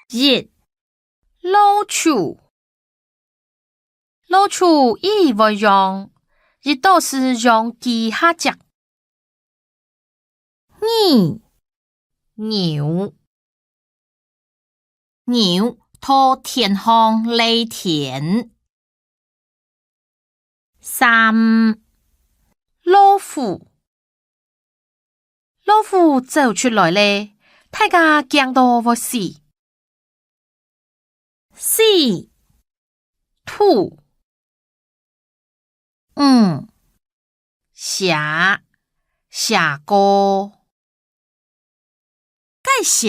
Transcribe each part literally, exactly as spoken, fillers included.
一、老鼠。老鼠異會揚，一到時揚幾下隻。二、牛。牛到田項犁田。三、老虎。老虎走出來咧，大家驚到會死。四、兔。五、蛇，蛇哥。該蛇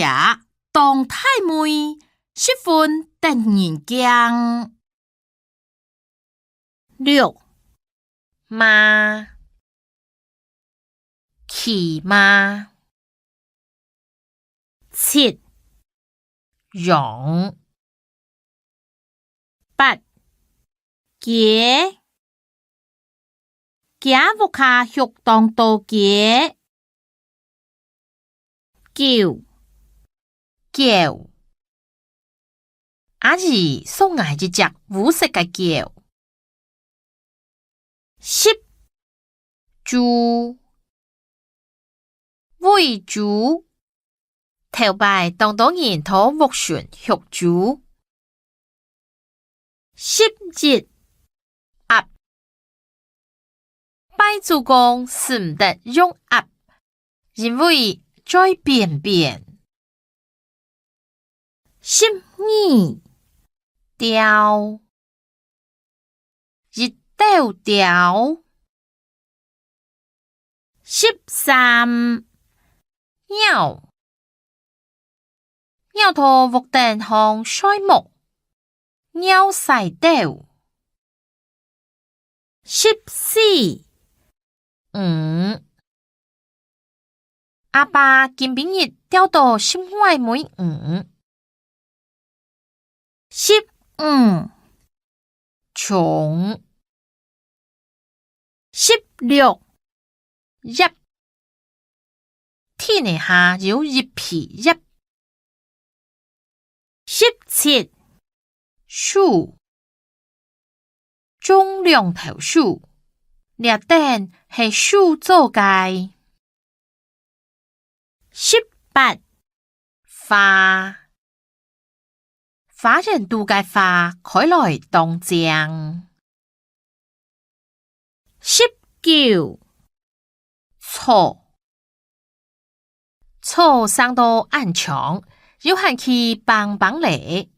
當大尾，十分得人驚。六、馬。 騎馬。七、羊。八、雞。雞屋下畜當多雞。九、狗。阿姨送𠊎一隻烏色个狗。 十、豬。餵豬。頭擺當多人到屋脣畜豬。十一、鴨。拜祖公使毋得用鴨，因為嘴扁扁。 十二、鳥。一竇鳥。十三、鳥。鳥到屋頂項睡目，鳥徙竇。 十四、魚。阿爸今晡日釣到十外尾魚。十五、蟲。十六、葉。 地泥下有一皮葉。十七、樹。種兩頭樹，這等係樹做个。十八、花。 花園肚个花開來當靚。十九、草。草生到恁長，又還去挷挷咧。